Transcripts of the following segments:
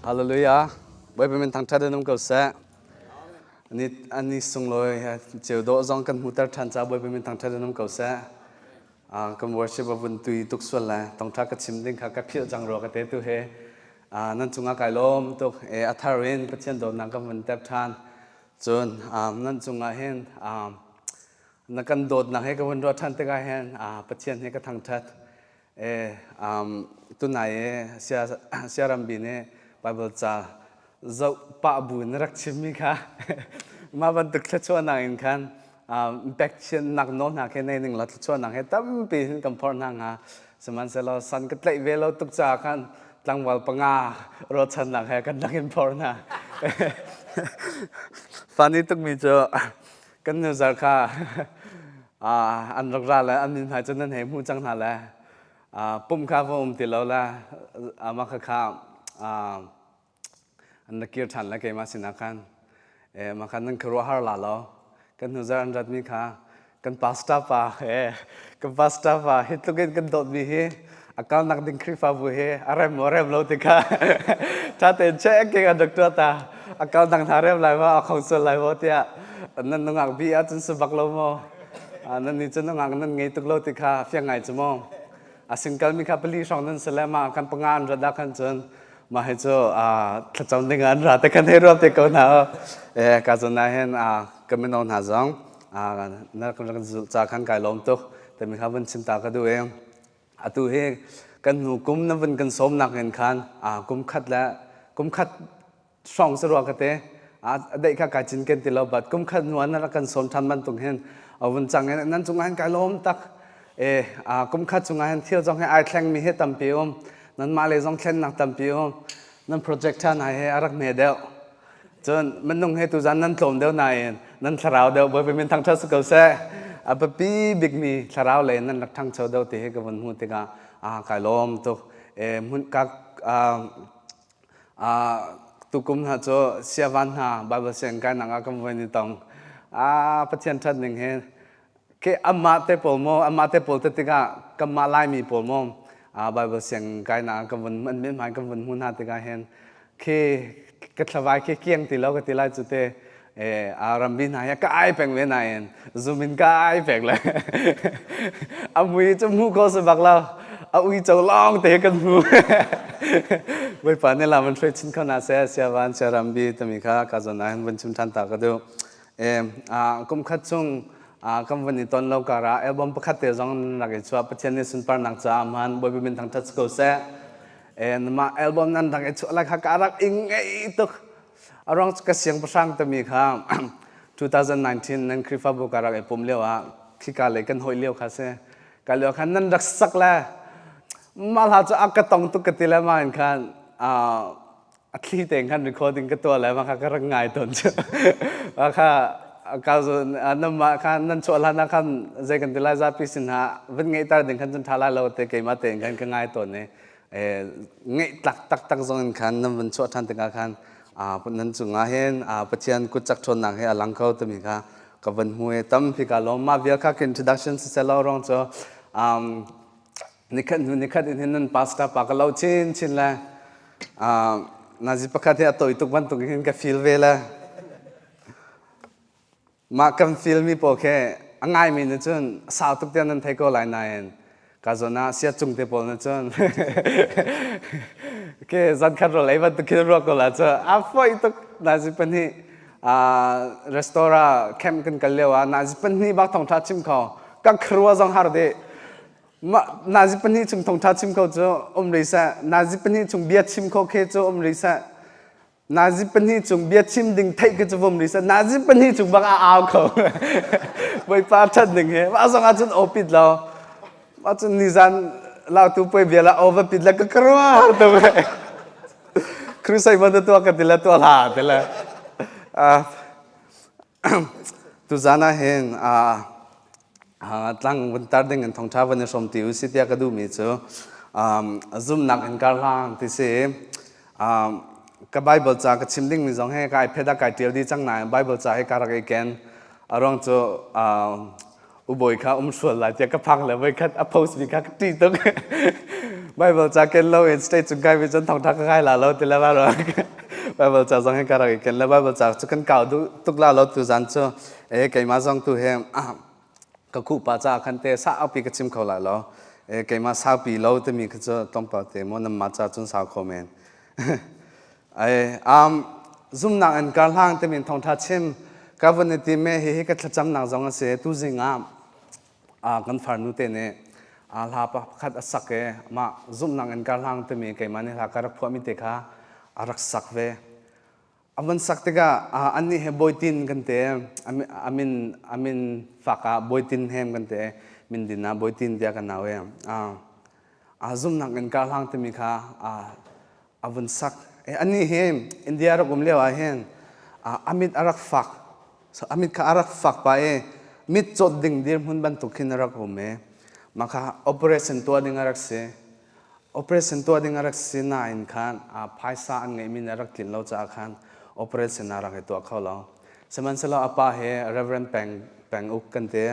Hallelujah. Bawipa min thangṭhat in um ko seh. Ani ani sunglawi ceu dawh zong kan hmuter ṭhan ca Bawipa min thangṭhat in um ko seh. Kan worship a vun tui tuk sual le tongṭha ka chim ding kha ka philh cang rua ka te tu he. Nan cungah kai lawm tuk. E a thar in Pathian dawtnak kan vun ter ṭhan. Cun nan cungah hin na kan dawtnak he ka vun ruah ṭhan tikah hin Pathian he ka thangṭhat. E tunai e sia siarambi nih Bible ca zoh pah bu in rak chimmi kha mah bantuk thluachuahnak in khan pek nak nawl hna khi nei ning law thluachuahnak he tampi hin kan phorh hna hnga. Sihmanhsehlaw san ka tlaih ve lo tuk caah khan tlangval panga ruahchannak he kan rak in phorh hna. Funny tukmi cu kan nuzar kha an rak ra le an min hmai cu nan hei hmuh cang hna le pum kha va um ti lo le mah kha an rak kir ṭhan le keimah sinah khan mah khan nan khuaruahhar la lo. Kan hnuzar an ratmi kha kan pastor pa he kan pastor pa hi tluk in kan dawtmi hi a kalnak ding Khrihfabu hi a rem maw rem lo ti kha ṭha tein check in an rak tuah ta. A kalnak hna rem lai maw, a khong sual lai maw tiah nan nungak bi ahcun si bak lo maw, nan nih cun nungak nan ngei tuk lo ti kha fiang ngai cu maw. A single mi kha pali hrawng nan si le mah khan panga an rat ah khan cun mah hi cu thlacam ding ah an ra te kan hei ruat te ko hna. E ka zon ah hin ka mino hna zong na kan rak zulh ca khan kai lawm tuk timi kha vun chim ta ka duh i atu hi kan hnu kum na vun kan sawmnak in khan kum khat le kum khat hrawng si rua ka te a deih kha kai cinken ti lo, but kum khat hnu ah na rak kan sawm ṭhan bantuk hin a vun cang in nan cungah hin kai lawm tak e. Kum khat chungah hin thil zong hi ai thleng mi hi tampi um, nanmah le zong thlennak tampi um, nan project ṭha hna hi a rak hme deuh, cun minung he tuzan nan tlawm deuh nain nan thlarau deuh. Bawipa min thangṭhat si ko seh. A biapi bikmi thlarau lei nan rak ṭhangcho deuh ti hi ka vun hmuh tikah kai lawm tuk e. Hmun ka tukum hna cu siavan hna Bible sianginn kainak ah kan voi ni tong. Pathian ṭhat ning hi ke amah te pawl maw, amah te pawl te tikah kanmah Laimi pawl maw Bible sianginn kainak ah kan vun an mithmai kan vun hmu hna tikah hin khi ka thlavai khi kiang ti lo ka ti lai cu te. Rambi hna hi ka ai peng ve nain zoom in ka ai peng le a mui cu hmu ko si bak lo, a uico lawng te kan hmu. Bawipa nih lam an hruai chin kho na seh. Siavan siarambi tami kha ka zawn ah hin vun chim ṭhan ta ka duh. Kum khat chung kan vun i ton lo kar ah album pakhat te zong rak i chuah. Pathian nih sunparnak caah hman, Bawipa min thangṭhat si ko seh. Mah album nan rak i chuah lai kha ka rak i ngaih tuk. A ruang cu ka siangpahrang timi kha 2019 nan Khrihfabu ka rak i pum lio ah khika lei kan hoih lio kha si. Ka lio khan nan rak sak le mah hla cu a ka tong tuk ka ti le mah in khan a thli tein khan recording ka tuah le mah kha ka rak ngai tawn cu. Mah kha ka nan mah khan nan chuah hlan ah khan zei kan ti lai, zapi sin ha vun ngeihter ding khan cun ṭha lai lo te keimah tein khan ka ngai tawn i ngeih tlak taktak zong in khan nan vun chuah ṭhan tikah khan nan cungah hin Pathian kutcak ṭhawnnak he a lang kho timi kha ka van hmu i tampi ka lawm. Mah vial kha introduction siseh lo rong cu nikhat hnu nikhat in hin nan pastor pa ka lo chin chin le nazi pakhat hi a toi tuk bantuk hin ka feel ve le mah kan feel mi pawl khi a ngaimi nih cun sau tuk tiang nan thei ko lai nain ka zawn ah sia cung te pawl nih cun ke zan khat rawl ei bantuk khin ruak ko la cu a foi tuk. Nazi pahnih restaurant camp kan kal lio ah nazi pahnih bak thongtha chim kho ka khrua zong har dih. Nazi pahnih chung thongtha chim kho cu um rih seh, nazi pahnih chung bia chim kho khe cu um rih seh, nazi pahnih cung biachim ding theih khi cu vum rih seh, nazi pahnih cung bak a au kho. Bawipa ṭhat ning hi mah zong ahcun aw pit lo mah cun nizan lautu puai vial ah aw va pit le ka karuar tu crusade ban tuah ka ti le tuah hla ti le. Tuzan ah hin tlang vun tar ding in thongṭha van i hrawm ti u si tiah ka duhmi cu zumnak in kar hlang ti si. Ka Bible ca ka chim dingmi zong he ka iPad ah kai ṭial dih cang nain Bible ca hi ka rak i ken. A ruang cu ubawi kha um sual lai tiah ka phang le voikhat a post mi kha ka ṭih tuk. Bible ca ken lo in state cung kai mi cun thongtha ka kai la lo ti le ma Bible ca zong hi ka rak i ken le Bible ca cu kan kau duh tuk la lo tu zan cu e keimah zong tu he ka khuh pa ca khan te saupi ka chim kho lai lo e keimah saupi lo timi kha cu tlawmpal te maw nan mah ca cun sau kho men ai um zumnak in kar hlang timi thongtha chim ka vun i ti me hi hi ka thlacamnak zong a si tu zing ah kan farnu te nih hla pakhat a sak i mah zumhnak in kar hlang timi keimah nih hla ka rak phuahmi te kha a rak sak ve. A van sak tikah annih he Bawitin kan te amin amin fak ah Bawitin hem kan te min din ah Bawitin tiah kan nau i zumhnak in kar hlang timi kha a vun sak. Anih hi India rak um lio ah hin a mit a rak fak. So a mit kha a rak fak pa i mit cawt ding dirhmun bantuk khin a rak um i mah kha operation tuah ding a rak si. Operation tuah ding a rak si nain khan phaisa an ngeihmi nih a rak tlin lo caah khan operation a rak i tuah kho lo. Sihmanhsehlaw a pa hi Reverend Peng Peng Uk kan ti.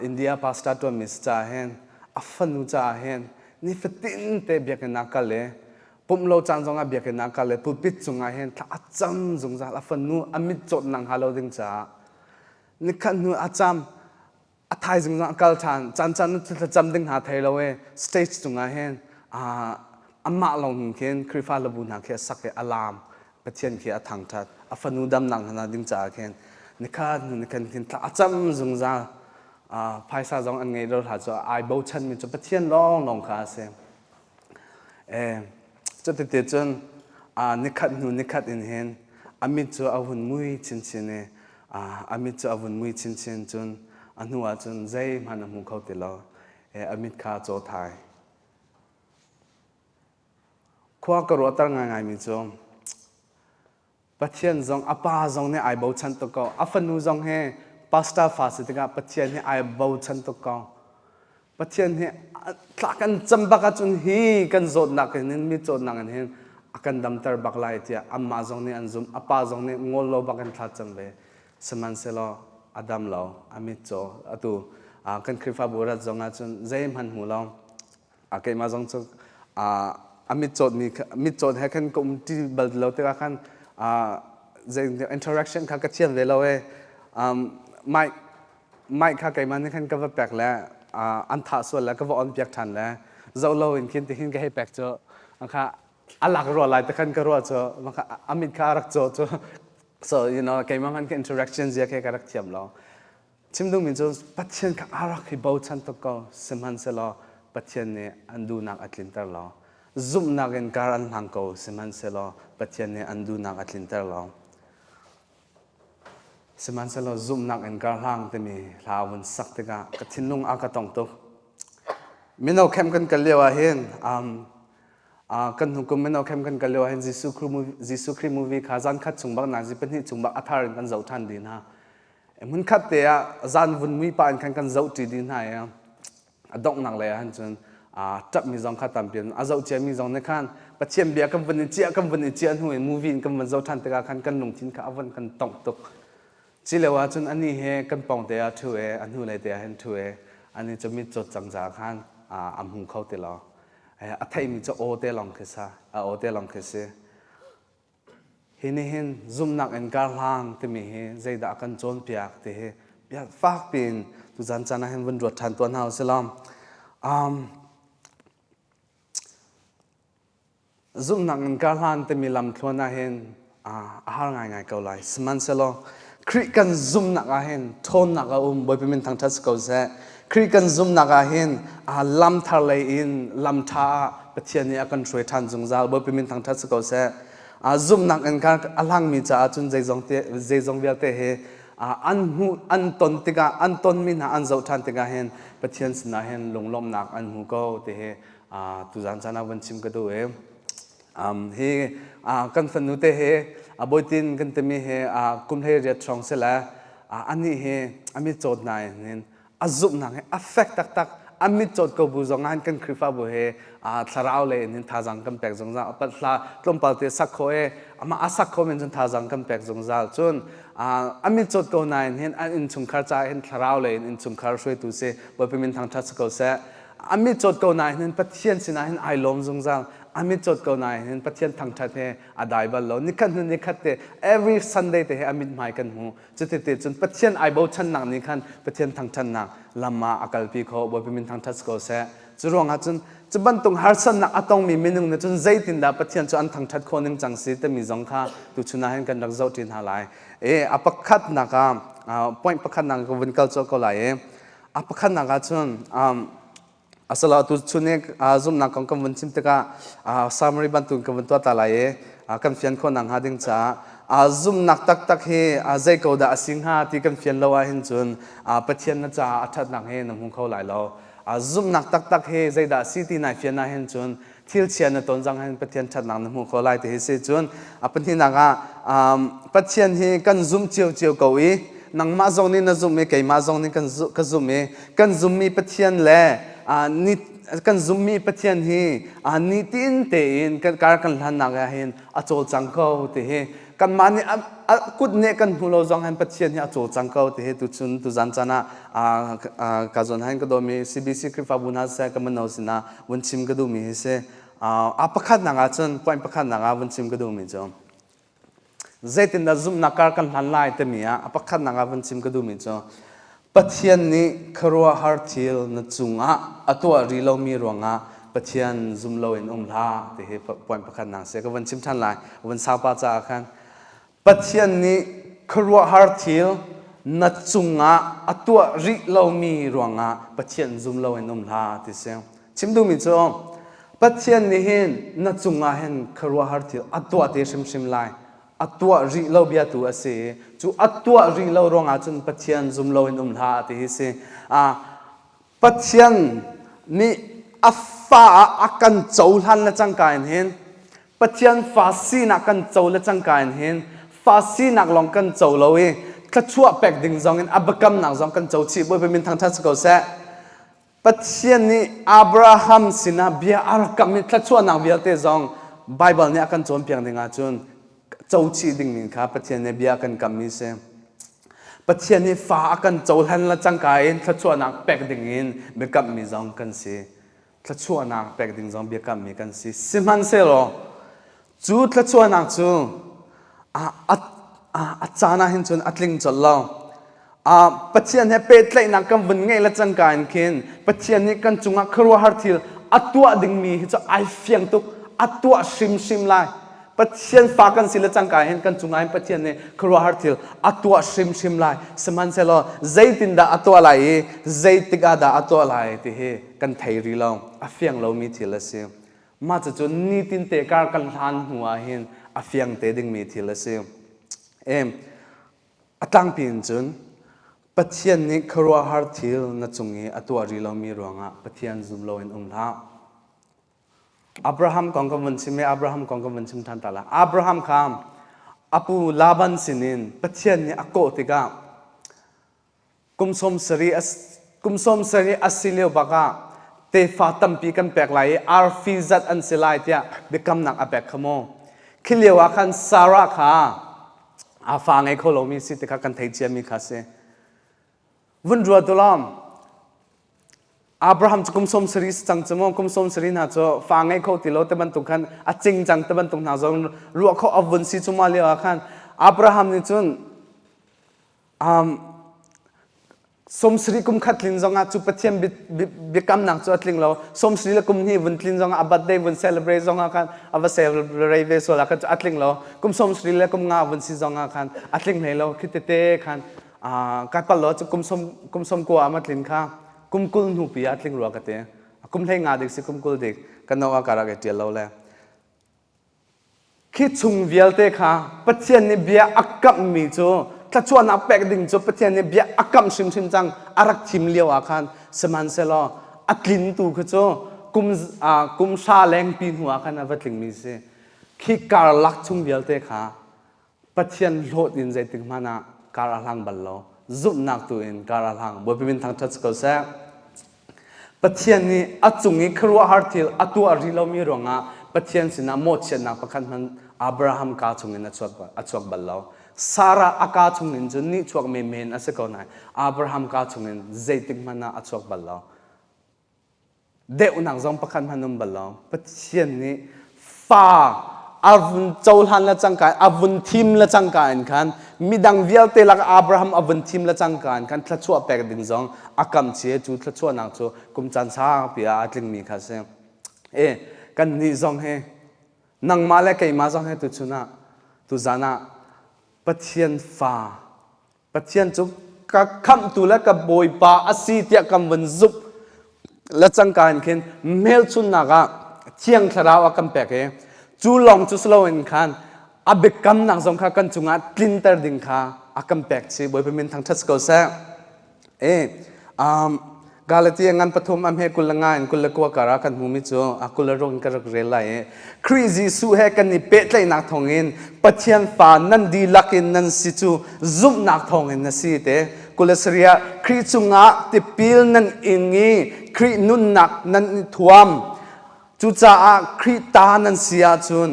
India pastor ṭuanmi si caah hin a fanu caah hin nifatin te biakinn ah kal i pumh lo caan zongah biakinn ah kal i pulpit cungah hin thla a cam zungzal a fanu a mit cawtnak hnga lo ding caah nikhat hnu a cam a thaizing zong a kal ṭhan caan caan thlacam ding hna thei lo i stage cungah hin amah lawng khin Khrihfa labu hna khi a sak i a laam Pathian khi a thangṭhat a fanu damnak hna ding caah khin nikhat hnu nikhat khin thla a cam zungzal phaisa zong an ngei lo hlah cu ai bochanmi cu Pathian lawnglawng kha a si cuti cun nikhat hnu nikhat in hin a mit cu a hun mui chinchin i a mit cu a vun mui chinchin cun a hnu ah cun zeihmanh a hmu kho ti lo a mit kha a caw thai Khua ka ruahter ngaingaimi cu Pathian zong a pa zong nih ai bochan tuk ko. A fanu zong hi pastor fa si tikah Pathian hi ai bochan tuk ko. Pathian hi thla kan cam bak ahcun hi kan zawtnak in hin mi zawtnak in hin a kan damter bak lai tiah amah zong nih an zumh. A pa zong nih ngol lo bak in thla cam ve. Sihmanhsehlaw a dam lo, a mit caw. Atu kan Khrihfabu rat zong ahcun zeihmanh hmu lo. A keimah zong cu a mitcawt mi mitcawt he khan ka um ti bal lo tikah khan zei interaction kha ka thiam ve lo e mic mic kha keimah nih khan ka va pek le an thah sual le ka va on piak ṭhan le zoh lo in khin tihin ka hei pek cu kha a lak ruah lai te khan ka ruah cu a mit kha a rak caw cu so you know keimah hmanh ka interaction zia khe ka rak thiam lo Chim duhmi cu Pathian kha a rak i bochan tuk ko. Sihmanhsehlaw Pathian nih an duhnak a tlinter lo. Zumhnak in kar an hlang ko. Sihmanhsehlaw Pathian nih an duhnak a tlinter lo. Sihmanhsehlaw zumhnak in kar hlang timi hla vun sak tikah ka thinlung a ka tong tuk. Mino camp kan kal lio ah hin um, kan hnu kum mino camp kan kal lio ah hin Jesuh Khrih movie kha zan khat chung bak nazi pahnih chung bak a thar in kan zoh ṭhan dih hna. Hmunkhat te ah zan vun mui pah in khan kan zoh ṭi dih hna i a donghnak lei ah han cun ṭapmi zong kha tampi an a zoh ciami zong nih khan Pathian bia kan vun i ciah kan vun i ciah hnu in movie in kan vun zoh ṭhan tikah khan kan lungthin kha a vun kan tongh tuk. Ci lio ah cun anih he kan pawng te ah ṭhu i a hnu lei te ah hin ṭhu i ani cu mit cawt cang caah khan a hmu kho ti lo. A theihmi cu aw te lawng khi sa a aw te lawng khi si. Hi nih hin zumhnak in kar hlang timi hi zeidah a kan cawnpiak ti hi bia fak piin tuzan caan ah hin vun ruat ṭhan tuah hna usih law. Um, zumhnak in kar hlan timi lamthluan ah hin a har ngaingai ko lai. Sihmanhsehlaw Khrih kan zumhnak ah hin ṭhawnnak a um. Bawipa min thangṭhat si ko seh. Khrih kan zumhnak ah hin lam thar lei in lam ṭha ah Pathian nih a kan hruai ṭhan zungzal. Bawipa min thangṭhat si ko seh. Zumhnak in khan a hlangmi caah cun zeizong te zeizong vialte hi an hmuh an ton tikah an tonmi hna an zoh ṭhan tikah hin Pathian sinah hin lunglawmhnak an hmu ko ti hi tuzan caan ah van chim ka duh i hi kan fanu te hi a bawitin kan timi hi kum hlei riat hrawng si le anih hi a mit cawt hna in a zumhnak hi a fek taktak a mit cawt ko bu zong ah kan Khrihfabu he thlarau lei in thazaang kan pek zungzal hla tlawmpal te sak kho e amah a sak kho men cun thazaang kan pek zungzal cun a mit cawt ko nain hin an innchungkhar caah hin thlarau lei in innchungkhar hruaitu si Bawipa min thangṭhat si ko seh. A mit cawt ko nain hin Pathian sinah hin ai lawm zungzal. A mit cawt ko nain hin Pathian thangṭhat he a dai bal lo. Nikhat hnu nikhat te every Sunday te he a mithmai kan hmu. Cuti cun Pathian ai bochannak nih khan Pathian thangṭhatnak lam ah a kalpi kho. Bawipa min thangṭhat si ko seh. Cu ruangah cun cu bantuk harsatnak a tongmi minung nih cun zeitindah Pathian cu an thangṭhat khawh ning cang si timi zong kha tuchun ah hin kan rak zoh ṭi hna lai. E a pakhatnak ah point pakhatnak ka vun kal colh ko lai i a pakhatnak ah cun asalo tu chun i zumhnak kong kan vun chim tikah summary bantuk kan vun tuah ta lai i kan fian khawh nak hnga ding caah zumhnak taktak hi zei ko dah a si hnga ti kan fian lo ahhin cun Pathian na caah a ṭhatnak hi na hmu kho lai lo. Zumhnak taktak hi zeidah a si ti nai fian ahhin cun thil chia na ton zang hin Pathian ṭhatnak na hmuh kho lai ti hi si cun a pahnihnak ah Pathian hi kan zumh ciocio ko i nangmah zong nih na zumh i keimah zong nih kan ka zumh i kan zummi Pathian le ni kan zummi Pathian hi nitin tein kan kar kan hlannak ah hin a cawlcang ko ti hi kanmah nih a kut nih kan hmu lo zong hin Pathian hi a cawlcang ko ti hi tuchun tuzan caan ah ka zawn hain ka dawmi CBC Khrihfabu hna seh ka mino sinah vun chim ka duhmi hi si. A pakhatnak ah cun point pakhatnak ah vun chim ka duhmi cu zeitindah zumhnak kar kan hlan lai timi ah a pakhatnak ah vun chim ka duhmi cu Pathian nih khuaruahhar thil na cungah a tuah rih lomi ruangah Pathian zum loin um hlah ti hi point pakhatnak si. Ka vun chim ṭhan lai. Vun saupa caah khan Pathian nih khuaruahhar thil na cungah a tuah rih lomi ruangah Pathian zum loin um hlah ti si. Chim duhmi cu Pathian nih hin na cungah hin khuaruahhar thil a tuah te hrimhrim lai. A tuah rih lo bia tu a si. Cu a tuah rih lo ruangah cun Pathian zum loin um hlah ti hi si. Pathian nih a fa ah a kan cohlan le cangka in hin Pathian fa sinak kan co le cangka in hin fa sinak lawng kan co lo i thluachuah pek ding zong in a biakamnak zong kan co chih Bawipa min thangṭhat si ko seh. Pathian nih Abraham sinah bia a rak kamh i thluachuahnak vialte zong Baibal nih a kan cawnpiak ding ahcun co chih dingmi kha Pathian nih bia a kan kammi si. Pathian nih fa a kan cohlan le cangka in thluachuahnak pek ding in biakammi zong kan si. Thluachuahnak pek ding zong biakammi kan si. Sihmanhsehlaw cu thluachuahnak cu a, a, a caan ah hin cun a tling colh lo. Pathian he pehtlaihnak kan vun ngeih le cangka in khin Pathian nih kan cungah khuaruahhar thil a tuah dingmi hi cu ai fiang tuk a tuah hrimhrim lai. Pathian fa kan si le cangka hin kan cungah hin Pathian nih khuaruahhar thil a tuah hrimhrim lai. Sihmanhsehlaw zeitindah a tuah lai i zeitik ah dah a tuah lai ti hi kan thei rih lo. A fiang lomi thil a si. Mah cucu nitin te kar kan hlan hnu ah hin a fiang te dingmi thil a si. Em a tlangpi in cun Pathian nih khuaruahhar thil na cung i a tuah rih lomi ruangah Pathian zum loin um hlah. Abraham kong kan vun chim i Abraham kong kan vun chim ṭhan ta lai. Abraham kha a pu Laban sinin Pathian nih a kawh tikah kum sawm sarih kum sawm sarih a si lio bak ah tefa tampi kan pek lai i arfi zat an si lai tiah biakamnak a pek kha mu. Khi lio ah khan Sarah kha a fa ngei kho lomi si ti kha kan thei ciami kha si. Vun ruat u law Abraham cu kum 70 si cang cu mu kum 70 hna cu fa ngei kho ti lo te bantuk khan a cing cang te bantuk hna zong ruah kho a vun si cu ma lio ah khan Abraham nih cun um, 70 kum khat tlin zong ah cu Pathian biakamnak cu a tling lo 70 le kum hnih vun tlin zong ah a birthday vun celebrate zong ah khan a va celebrate ve sual ah khan cu a tling lo kum 70 le kum nga vun si zong ah khan a tling hlei lo khi tete khan kai pal lo cu kum som kum som kua ama tlin kha kum 20 hnu pi ah tling rua ka ti kum hlei nga dik si kum 20 dik kan no ah ka rak i ṭial lo le khi chung vialte kha Pathian nih bia a kamhmi cu thluachuahnak pek ding cu Pathian nih bia a kamh hrimhrim cang a rak thim lio ah khan sihmanhsehlaw a tlin tu kha cu kum kum hra lengpi hnu ah khan a va tlingmi si khi karlak chung vialte kha Pathian hlawt in zeitik hmanh ah kar a hlang bal lo. Zumhnak tu in kar a hlang. Bawipa min thangṭhat si ko seh. Pathian nih a cung i khuaruahhar thil a tuah rih lomi ruangah Pathian sinah mawhchiatnak pakhat hmanh Abraham kaa chungin a chuak, a chuak bal lo. Sarah a kaa chungin cun nihchuak menmen a si ko nain Abraham kaa chungin zeitik hmanh ah a chuak bal lo. Deuhnak zong pakhat hmanh um bal lo. Pathian nih fa a vun cohlan le cangka a vun thim le cangka in khan midang vialte lak Abraham a vun thim le cangka in khan thluachuah pek ding zong a kam cia cu thluachuahnak cu kum caan saupi ah a tlingmi kha a si. E kan nih zong hi nangmah le keimah zong hi tuchun ah tuzan ah Pathian fa Pathian cu ka khamhtu le ka Bawipa a si tiah kan vun zumh le cangka in khin hmelchunnak ah Thiang Thlarau a kan pek i cu lawng cu si loin khan a biakamnak zong kha kan cungah tlinter ding kha a kan pek chih. Bawipa min thangṭhat si ko seh. E, um, Galatia ngan pathum a hme 29 in 29 kar ah kan hmumi cu a 26 in ka rak rel lai i Khrih Jesuh he kan i pehtlaihnak thawngin Pathian fa nan dihlak in nan si cu zumhnak thawngin na si te 27 ah Khrih cungah tipil nan ing i Khrih nunnak nan i thuam cucaah Khrih ta nan si ahcun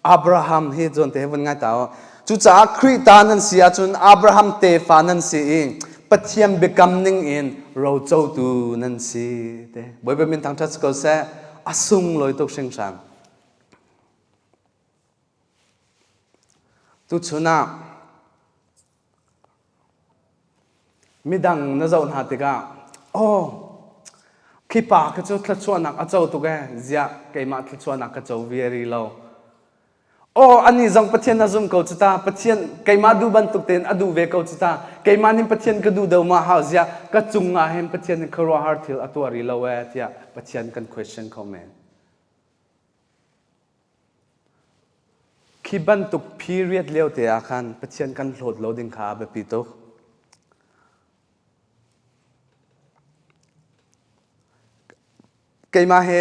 Abraham hi zawn te vun ngai ta u. Cucaah Khrih ta nan si ahcun Abraham tefa nan si i Pathian biakam ning in rocotu nan si te. Bawipa min thangṭhat si ko seh. A sunglawi tuk hringhran. Tuchun ah Midang na zoh hna tikah, oh, khi pa kha cu thluachuahnak a co tuk ee, ziah keimah thluachuahnak ka co ve rih lo. Oh, anih zong Pathian a zum ko cu ta, Pathian keimah duh bantuk tein a duh ve ko cu ta, keimah nih Pathian ka duh deuh ma hau ziah ka cung ah hin Pathian nih khuaruahhar thil a tuah rih lo ee tiah Pathian kan question kho men. Khi bantuk period lio te ah khan Pathian kan hlawt lo ding kha a biapi tuk. Keimah he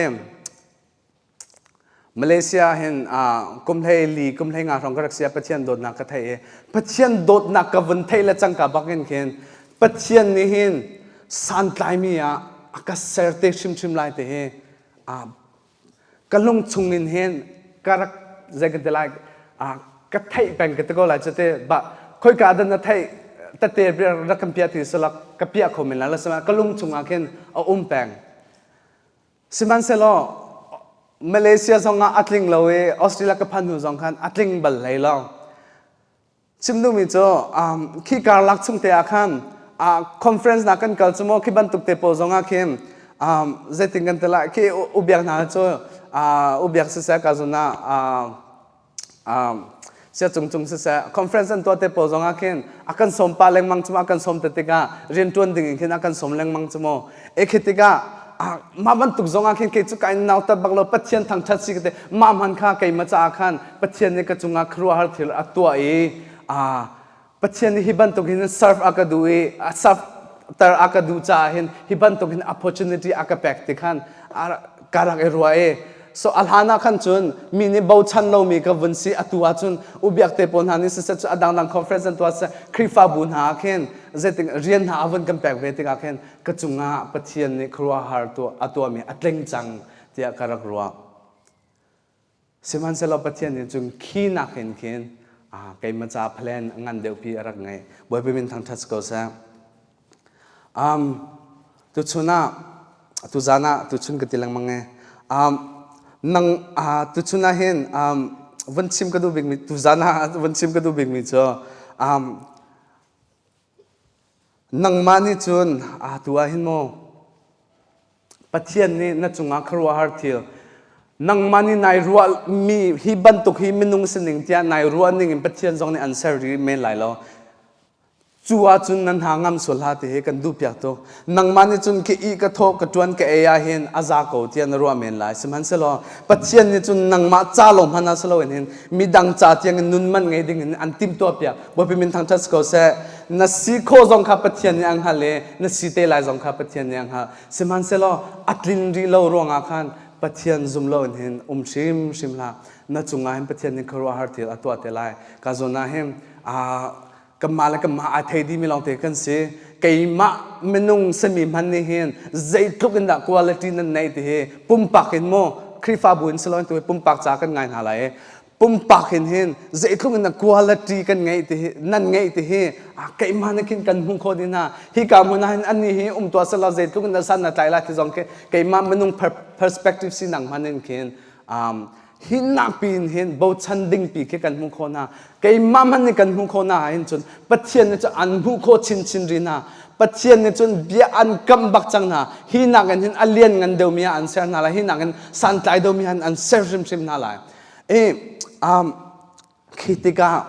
Malaysia hin kum hlei li kum hlei nga hrawng ka rak si ah Pathian dawtnak ka theih i Pathian dawtnak ka vun theih le cangka bak in khin Pathian nih hin santlaimi ah a ka ser te hrimhrim lai te hi ka lung chung in hin ka rak zei kan ti lai ka theih peng ka ti ko lai cu te ba khoika dan na theih tete rak kan piah ti salak ka piah kho men la la ka lung chung ah khin a um peng sihmanhsehlaw Malaysia zong ah a tling lo i Australia ka phan hnu zong khan a tling bal hlei lo Chim duhmi cu um, khi karlak chung te ah khan uh, conference na kan kal cu maw khi bantuk te pawl zong ah khin um, zeitin kan ti lai khi ubiak hna cu uh, ubiak siseh ka zun ah uh, um, sia cung cung siseh conference an tuah te pawl zong ah khin a kan sawm pa lengmang cu a kan sawm te tikah rian tuan ding in khin a kan sawm lengmang cu maw e khi tikah ah mah bantuk zong ah khin kei cu ka in nautat bak lo Pathian thangthat si ka te mah hman kha keimah caah khan Pathian nih ka cungah khuaruahhar thil a tuah i ah Pathian nih hi bantuk hin serve a ka duh i a serve ter a ka duh caah hin hi bantuk hin opportunity a ka pek ti khan ka rak i ruah i so a hlan ah khan cun mi nih bochan lomi ka vun si atu ah cun ubiak te pawl hna nih siseh cu a dangdang conference an tuah siseh Khrihfabu hna ah khin zeitin rian hna a vun kan pek ve tikah khin ka cungah Pathian nih khuaruahhar a tuahmi a tling cang tiah ka rak ruah. Sihmanhsehlaw Pathian nih cun khi nakin khin keimah ca plan a ngan deuhpi a rak ngeih. Bawipa min thangṭhat si ko seh. Um, tuchun ah, tuzan ah, tuchun ka ti lengmang e. Um, nang uh, tuchun ah hin um, vun chim ka duh bikmi tuzan ah vun chim ka duh bikmi cu um, Nangmah nih cun aa tu ah hin maw Pathian nih na cungah khuaruahhar thil nangmah nih nai ruahmi hi bantuk hi minung sining tiah nai ruah ning in Pathian zong nih an ser rih men lai lo. Cu ahcun nan hna ngam sual hlah ti hi kan duh piak tuk. Nangmah nih cun ka i ka thawh ka ṭuan ka ei ah hin a za ko tiah na ruah men lai. Sihmanhsehlaw Pathian nih cun nangmah ca lawng hmanh ah si loin hin midang ca tiang in nun man ngei ding in an timhtuah piak. Bawipa min thangṭhat si ko seh. Na si khawh zong kha Pathian nih a hngalh i na si te lai zong kha Pathian nih a hngalh. Sihmanhsehlaw a tlin rih lo ruangah khan Pathian zum loin hin um hrimhrim hlah. Na cungah hin Pathian nih khuaruahhar thil a tuah te lai. Ka zawn ah hin kanmah le kanmah ai thei dihmi lawngte kan si. Keimah minung simi hmanh nih hin zeitluk in dah quality nan neih ti hi pumpak in maw Khrihfabu in si loin tu hi pumpak ca kan ngai hna lai i. Pumpak hin hin zeitluk in na quality kan ngeih ti hi nan ngeih ti hi keimah nih khin kan hmuh khawh dih hna. Hika hmun ah hin annih hi um tuah selaw zeitluk in dah san na tlai lai ti zong khi keimah minung perspective sinak hman in khin um, hi nak pi in hin bochan ding pi khi kan hmuh khawh hna. Keimah hmanh nih kan hmuh khawh hna ah hin cun Pathian nih cun an hmuh khawh chinchin rih hna. Pathian nih cun bia an kamh bak cang hna. Hi nak in hin a lian ngan deuhmi ah an ser hna lai. Hi nak in santlai deuhmi ah an ser hrimhrim hna lai. I um, khi tikah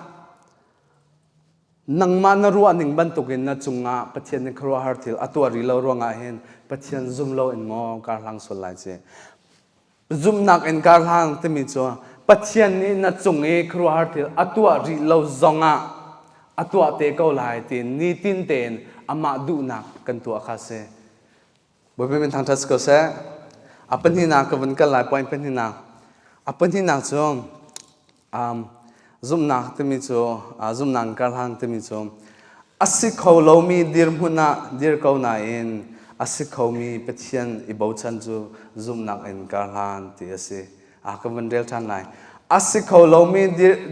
nangmah na ruah ning bantukin na cungah Pathian nih khuaruahhar thil a tuah rih lo ruangah hin Pathian zum lo in maw kar hlang sual lai ci. Zumhnak in kar hlang timi cu Pathian nih na cung i khuaruahhar thil a tuah rih lo zongah a tuah te ko lai tiin nitin tein amah duhnak kan tuah kha si. Bawipa min thangṭhat si ko seh. A pahnihnak ka vun kal lai point pahnihnak. A pahnihnak cu um, zumhnak timi cu uh, zumhnak karhlang timi cu a si kho lomi dirhmun ah dir ko nain a si khomi Pathian i bochan cu zumhnak in karhlan ti a si. A ka vun rel ṭhan lai. A si kho lomi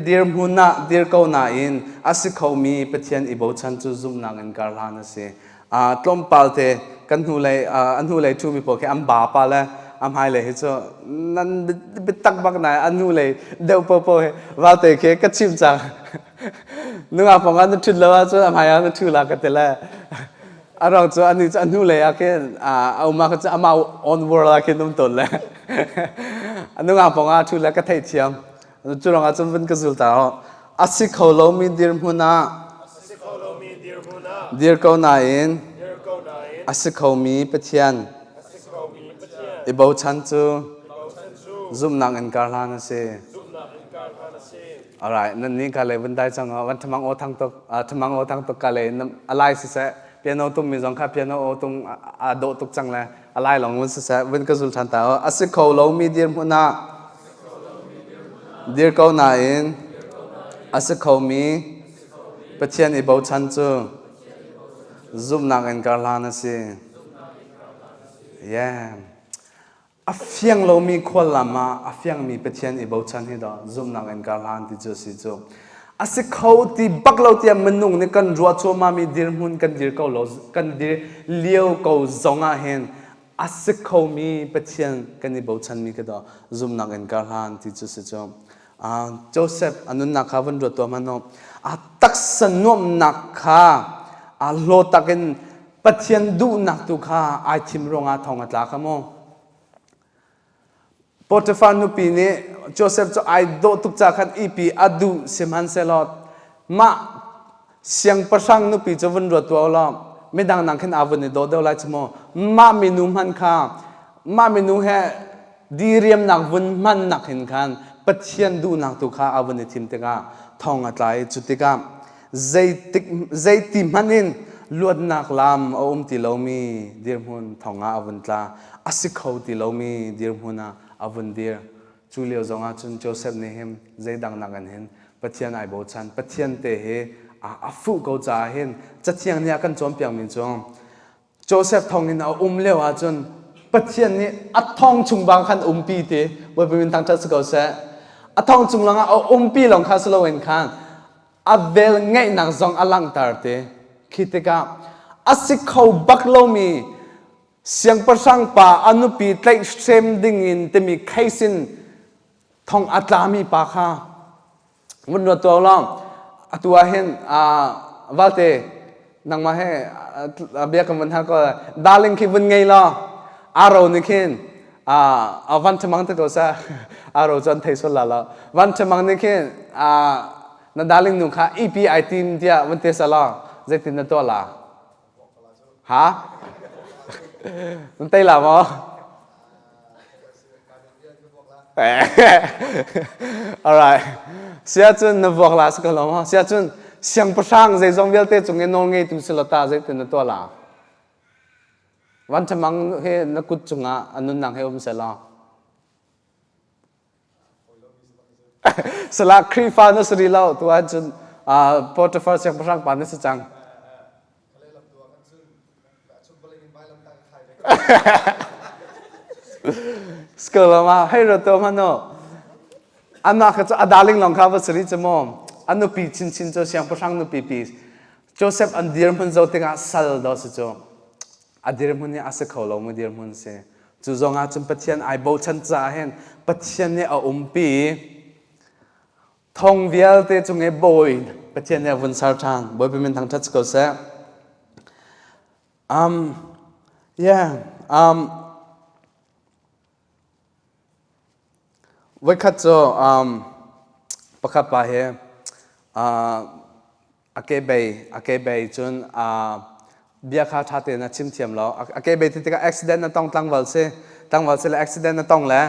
dirhmun ah dir ko nain a si khomi Pathian i bochan cu zumhnak in karhlan a si. Tlawmpal te kan hnulei a hnulei ṭhumi pawl khi an ba pa le a hmailei hi cu nan biatak bak nai a hnulei deuh popo hi valte khi ka chim cang. Nungak pawng ah na ṭhut lo ahcun a hmai ah na ṭhu la ka ti le. A ruang cu anih cu a hnulei ah khin a um ah khin amah own world ah khin um tawn le a nungak pawng ah a ṭhu le ka theihthiam. Cu ruangah cun vun ka zul ta a si kho lomi dirhmun ah dir ko nain a si khomi Pathian i bochan cu zumhnak in karhlan a si. Alright, nan nih ka le vun dai cang van thamang aw thang tuk thamang aw thang tuk ka le a lai siseh piano tum mi zong kha piano aw tung a dawh tuk cang le a lai lawng vun siseh vun ka zul than ta a si kho lomi dirhmun ah dir ko nain a si khomi Pathian i bochan cu zumhnak in karhlan a si. Yeah. A fiang lomi khuallam ah a fiangmi Pathian i bochan hi dah zumhnak in karhlan ti cu a si cu. A si kho ti bak lo tiah minung nih kan ruah cuahmahmi dirhmun kan dir ko lo kan dir lio ko zong ah hin a si khomi Pathian kan i bochanmi khi dah zumhnak in karhlan ti cu si cu. Joseph a nunnak kha vun ruat tuah hmanh u. A taksa nuamhnak kha a hlaw tak in Pathian duhnak tu kha ai thim ruangah thong a tla kha mu. Potiphar nupi nih Joseph cu ai dawh tuk ca khan ipi a duh sihmanhsehlaw mah siangpahrang nupi cu vun ruat tuah law midang nang khin aa vun i dawh deuh lai cu mu. Mah minu hmanh kha mah minu he diriamnak vun hmannak hin khan Pathian duhnak tu kha a vun i thim tikah thong a tla i cu tikah zeitik zeiti hmanh in luatnak lam a um ti lomi dirhmun thong ah a vun tla a si kho ti lomi dirhmun ah a vun dir cu lio zong ah cun Joseph nih hin zeidang nak in hin Pathian ai bochan Pathian te hi a fuh ko caah hin cathiang nih a kan cawnpiakmi cu Joseph thonginn a um lio ahcun Pathian nih a thong chung bang khan umpi ti Bawipa min thangṭhat si ko seh. A thong chung lawngah a umpi lawng kha si loin khan a vel ngeihnak zong a langhter ti. Khi tikah a si kho bak lomi siangpahrang pa a nupi tlaihhrem dingin timi kheisin thong a tlami pa kha Vun ruat tuah law atu ah hin valte nangmah he bia kan vun hal ko darling khi vun ngei law aro nih khin a van ṭhamang te ko sa aro cu an thei sual la lo van ṭhamang nih khin na darling nu kha EP ai tim tiah vun te sa law zeitin na tuah la ha nan tei la maw Alright. Sia cun na vuak la si ko lo maw? Sia cun siangpahrang zeizong vialte cung i nawl ngeitu si lo ta zeitin na tuah la? Van ṭhamang he na kut cungah a nunnak he um seh law. Salah Khrihfa na si rih lo tu ahcun Potiphar siangpahrang pa na si cang. School ah hei ra to hmanh. Amah kha cu a darling lawng kha va si rih cu mu. A nupi chinchin cu siangpahrang nupi pi Joseph an dirhmun zoh tikah sal dawh si cu. A dirhmun hi a si kho lo mu dirhmun si. Cu zong ah cun Pathian ai bochan caah hin Pathian nih a umpi i thong vialte cung i bawi Pathian nih a vun ser ṭhan. Bawipa min thangṭhat si ko seh. Um, yeah, um, Voikhat cu um, pakhat pa hi uh, a kebei a kebei cun uh, bia kha ṭha tein a chim thiam lo. A kebei ti tikah accident na tong tlangval si tlangval si le accident na tong le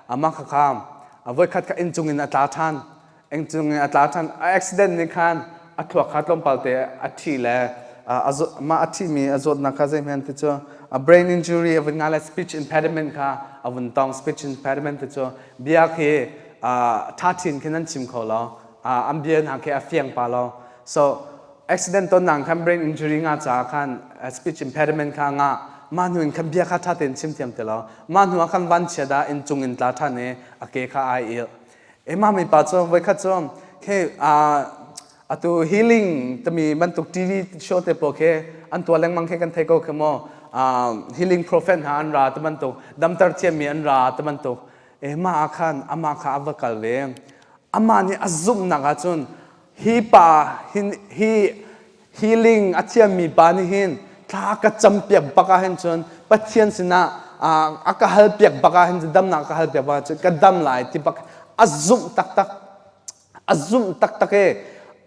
amah kha kha voikhat kha inn cung in a tla ṭhan. Inn cung in a tla ṭhan. A accident nih khan a thluak kha tlawmpal te a thi le mah a thimi a zawtnak kha zeihmanh ti cu a brain injury a vun nga le speech impediment kha a vun tong. Speech impediment ti cu bia khi ṭha chin khin an chim kho lo. An bia hna khi a fiang pa lo. So accident ton nang khan brain injury nga caah khan speech impediment kha nga mah hnu in khan bia kha ṭha tein chim thiam ti lo. Mah hnu ah khan vanchiat ah inn cung in tla ṭhan i a ke kha ai il. Emma mi pa cu voikhat cu khi atu healing timi bantuk TV show te pawl khi an tuah lengmang khi kan thei ko khi maw healing prophet hna an ra ti bantuk damter thiammi an ra ti bantuk Emma ah khan amah kha a va kal ve amah nih a zumhnak ahcun hi pa hi healing a thiammi pa nih hin thla ka campiak bak ah hin cun Pathian sinah a ka halpiak bak ah hin damnak ka halpiak bak ah cun ka dam lai ti bak a zumh taktak a zumh taktak e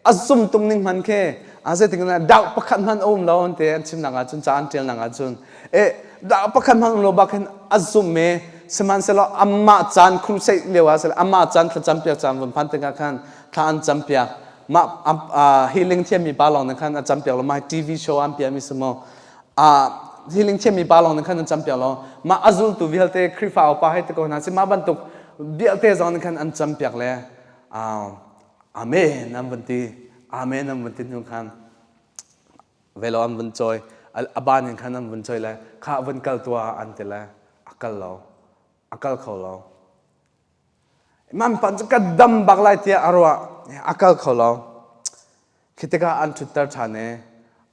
a zum tung ning hman khi a zeitin doubt pakhat hman a um lo an ti an chimnak ah cun ca an ṭialnak ah cun e doubt pakhat hman um lo bak hin a zum e sihmanhsehlaw amah caan crusade lio ah amah caan thlacam piak caan vun phan tikah khan thla an cam piak mah healing thiammi pa lawng nih khan a campiak lo mah TV show an piahmi si maw healing thiammi pa lawng nih khan an campiak lo mah a zultu vialte Khrihfa upa hei ti ko hna si mah bantuk vialte zong nih khan an campiak le amen an van ti amen an van ti hnu khan velo an vun cawi a ban in khan an vun cawi le kha vun kal tuah an ti le a kal lo a kal kho lo Man pan cu ka dam bak lai tiah a ruah. A kal kho lo. Khi tikah an ṭhutter ṭhan i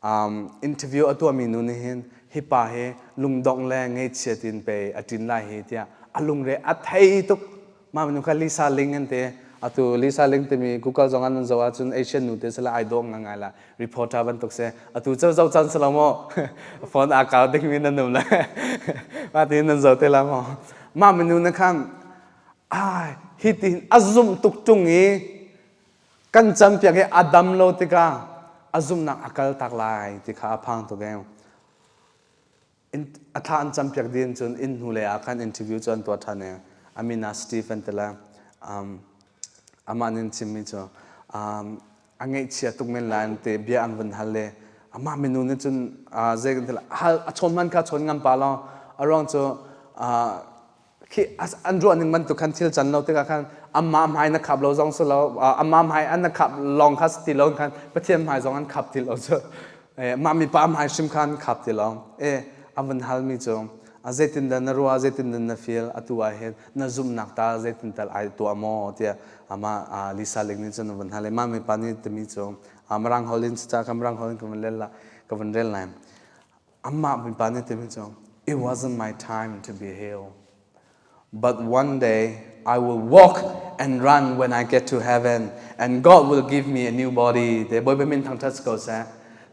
um, interview a tuahmi nu nih hin hi pa hi lungdongh le ngaihchiat in pei a ṭin lai hi tiah a lungre a thei tuk. Mah minung kha Lisa Ling an ti. Atu Lisa Ling timi Google zong an zoh ahcun Asian nu te sila ai dawh ngai la reporter bantuk si. Atu cu zoh caan si lo maw? Phone aa kau dingmi nan um le. Mah tiin nan zoh te la maw? Mah minu na khan ai hitin a zumh tuk ṭung i kan campiak i a dam lo tikah a zumhnak a kal tak lai ti kha a phang tuk e. A thla an campiak din cun inn hnu lei ah khan interview cu an tuah ṭhan i Amina Stephen te le um, amah nih an chimmi cu um, a ngaihchia tuk men lai an ti bia an vun hal le amah minu nih cun zei kan ti hal a chawn hman kha chawn ngam pa lo a ruang cu khi an ruah ning bantuk khan thil can lo tikah khan amah hmai na khap lo zong si lo amah hmai an na khap lawng kha si ti lo khan Pathian hmai zong an khap ti lo cu mah mipa hmai hrim khan khap ti lo e a vun halmi cu zeitindah na ruah zeitindah na feel atu ah hin na zumhnak ta zeitin tal ai tuah maw tiah amah Lisa Ling nih cun a vun hal i mah mipa nih timi cu Mirang holh in ca ka Mirang holh in ka vun rel la ka vun rel lai amah mipa nih timi cu it wasn't my time to be healed but one day I will walk and run when I get to heaven and God will give me a new body te Bawipa min thangṭhat ko seh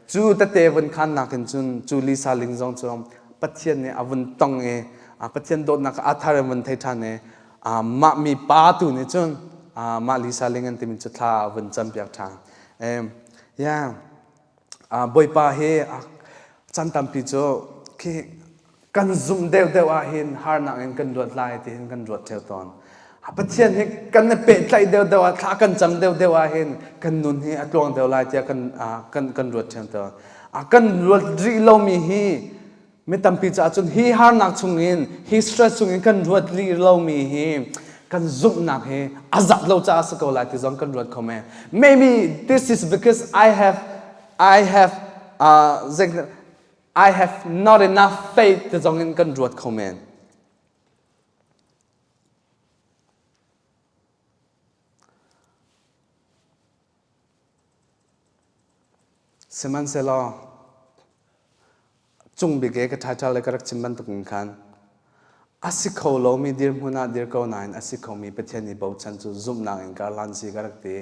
cu tete vun khan nakin cun cu Lisa Ling zong cu Pathian nih a vun tong i Pathian dawtnak a thar in vun thei ṭhan i mah mi pa tu nih cun mah Lisa Ling an timi cu thla a vun campiak ṭhan. Yeah. Bawipa hi chan tampi cu khi kan zumh deuhdeuh ah hin harnak in kan luat lai ti hin kan ruat ṭheo tawn. Pathian hi kan i pehtlaih deuhdeuh ah thla kan cam deuhdeuh ah hin kan nun hi a tluang deuh lai tiah kan kan kan ruat ṭheo tawn. Kan ruat rih lomi hi Mi tampi caah cun hi harnak chungin, hi stress chungin kan ruat rih lomi hi kan zumhnak hi a zat lo caah si ko lai ti zong kan ruat kho men. Maybe this is because I have I have uh, I have not enough faith ti zong in kan ruat kho men. Sihmanhsehlaw cung bik i ka title le ka rak chim bantuk in khan a si kho lomi dirhmun ah dir ko nain a si khomi Pathian i bochan cu zumhnak in karhlan si ka rak ti.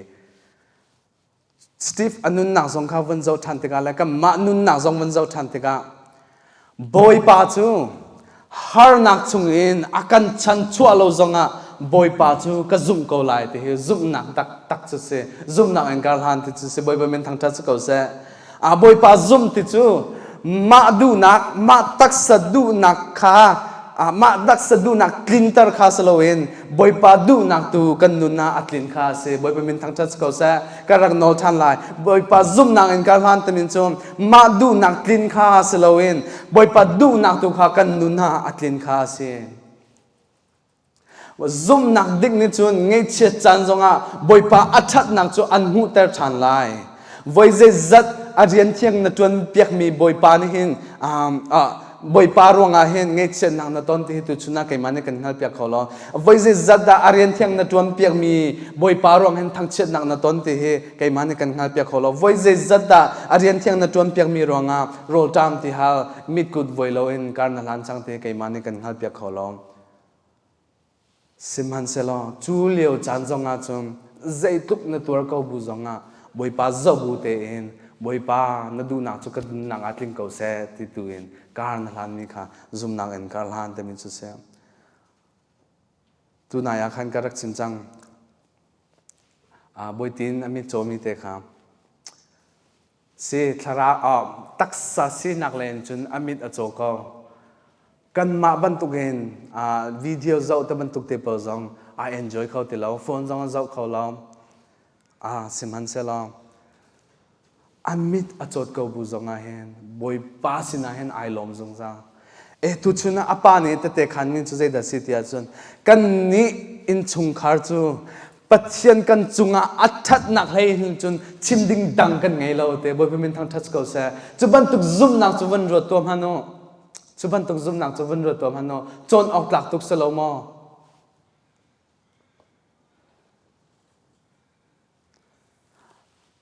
Steve a nunnak zong kha vun zoh ṭhan tikah le kanmah nunnak zong vun zoh ṭhan tikah Bawipa cu harnak chungin a kan chanchuah lo zongah Bawipa cu ka zumh ko lai ti hi zumhnak taktak cu si. Zumhnak in kar hlan ti cu si. Bawipa min thangṭhat si ko seh. A Bawipa zumh ti cu mah duhnak, mah taksa duhnak kha mah taksa duhnak tlinter kha si loin Bawipa duhnak tu kan nun ah a tlin kha a si. Bawipa min thangṭhat si ko seh. Ka rak nawl ṭhan lai. Bawipa zumhnak in ka hlan tamin cu mah duhnak tlin kha si loin Bawipa duhnak tu kha kan nun ah a tlin kha a si. Zumhnak dik nih cun ngaihchiat caan zongah Bawipa a ṭhatnak cu an hmuhter ṭhan lai. Voi zeizat a rian thiang na ṭuan piakmi Bawipa nih hin Bawipa ruangah hin ngaihchiatnak na ton ti hi tuchun ah keimah nih kan hngalpiak kho lo. Voi zeizat dah a rian thiang na ṭuan piakmi Bawipa ruang hin thangchiatnak na ton ti hi keimah nih kan hngalpiak kho lo. Voi zeizat dah a rian thiang na ṭuan piakmi ruangah rawlṭam ti hal mitkut voi loin kar na hlan cang ti hi keimah nih kan hngalpiak kho lo. Sihmanhsehlaw cu lio caan zongah cun zeitluk na tuar ko bu zongah Bawipa zoh bu tein Bawipa na duhnak cu ka nunnak ah tling ko seh ti tu in kar na hlanmi kha zumnak in kar hlan timi cu si. Tunai ah khan ka rak chim cang. Bawitin a mit cawmi te kha Si thlarau taksa sinak len cun a mit a caw ko. Kanmah bantukin video zoh te bantuk te pawl zong a enjoy kho ti lo, phone zong a zoh kho lo. Sihmanhsehlaw a mit a cawt ko bu zong ah hin Bawipa sinah hin ai lawm zungzal. E tuchun ah a pa nih tete khan mi cu zeidah si ti ahcun kannih innchungkhar cu Pathian kan cungah a ṭhatnak hlei hin cun chim ding dang kan ngei lo te Bawipa min thangṭhat ko seh. Cu bantuk zumhnak cu van ruat tuah hmanh u. Cu bantuk zumhnak cu van ruat tuah hmanh u. Cawn awk tlak tuk si lo maw?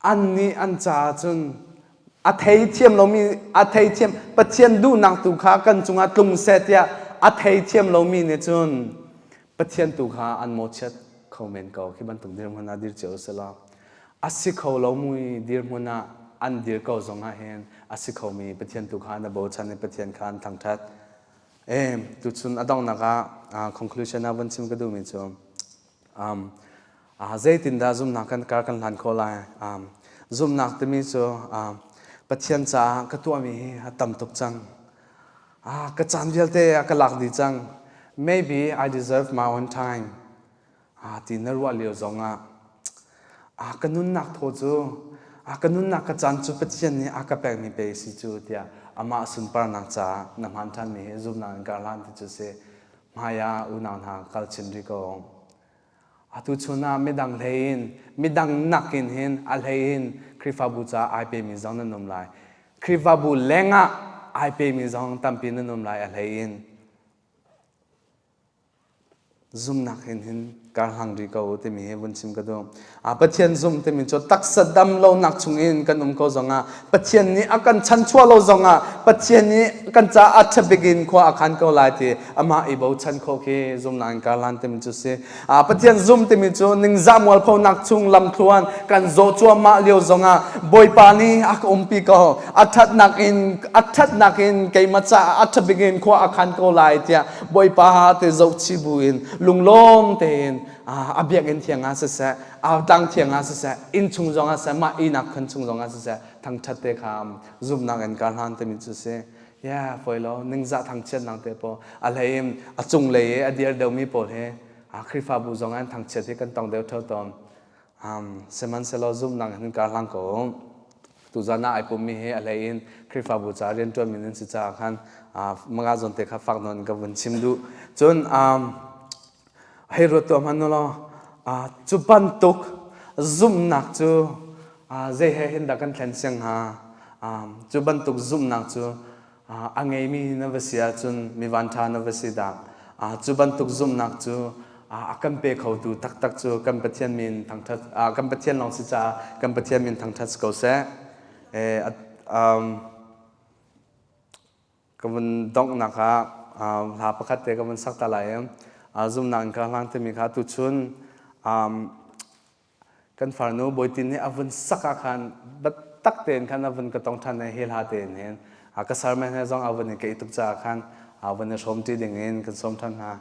Annih an caah cun a theithiam lomi a theithiam Pathian duhnak tu kha kan cungah tlung seh tiah a theithiam lomi nih cun Pathian tu kha an mawhchiat kho men ko. Khi bantuk dirhmun ah dir cio u law a si kho lomi dirhmun ah an dir ko zongah hin a si khomi Pathian tu kha na bochan i Pathian kha an thangṭhat. E, tuchun a donghnak ah conclusion ah vun chim ka duhmi cu Um, zeitindah zumhnak kan kar kan hlan khawh lai? Um, zumhnak timi cu um, Pathian caah ka tuahmi hi a tam tuk cang. Ka caan vialte a ka lak dih cang. Maybe I deserve my own time. Ti na ruah lio zongah ka nunnak thaw cu ka nunnak ka caan cu Pathian nih a ka pekmi pe si cu tiah amah sunparnak caah na hman ṭhanmi hi zumhnak in kar hlan ti cu si. Hmai ah unau hna kal chin rih ko. Atu chun ah midang hlei in midang nakin hin a hlei in Khrihfabu caah ai pemi zong nan um lai. Khrihfabu lengah ai pemi zong tampi nan um lai a hlei in. Zumnak hin hin karhlang rih ko timi hi vun chim ka duh. Pathian zum timi cu taksa dam lonak chungin kan um ko zongah Pathian nih a kan chanchuah lo zongah Pathian nih kan caah a ṭha bik in khua a khan ko lai ti amah i bochan khawh khi zumnak in karhlan timi cu si. Pathian zum timi cu ningzah mualphonak chung lamthluan kan zawh cuahmah lio zongah Bawipa nih a ka umpi ko a ṭhatnak in a ṭhatnak in keimah caah a ṭha bik in khua a khan ko lai tiah Bawipa te zohchih bu in lunglawm tein a biakinn thiang ah siseh a tlang thiang ah siseh inn chung zong ah siseh mah ihnak khan chung zong ah siseh thangṭhat te kha zumhnak in ka hlan timi cu si yeah foi lo ningzah thangchiatnak te pawl a hlei in a cung lei i a dir deuhmi pawl hi Khrihfabu zong an thangchiat hi kan tong deuh ṭheo tawn sihmanhsehlaw zumhnak hin ka hlang ko tuzan ah ai pummi hi a hlei in Khrihfabu ca rianṭuanmi nan si caah khan manga zawn te kha fak nawn ka vun chim duh cun hei ruat tuah hmanh law cu bantuk zumhnak cu zei he hin dah kan thlen siang hnga cu bantuk zumhnak cu a ngeimi na va si ahcun mi vanṭha na va si dah cu bantuk zumhnak cu a kan pe khotu taktak cu kan Pathian min thangṭhat kan Pathian lawng si caah kan Pathian min thangṭhat si ko seh. Ka vun donghnak ah hla pakhat te ka vun sak ta lai i zumnak in ka hlang timi kha tuchun kan farnu Bawitin nih a vun sak ah khan biatak tein khan a vun ka tong ṭhan i hi hla tein hin ka sermon he zong a vun i keih tuk caah khan a vun i hrawm ṭi ding in kan sawm ṭhan hna.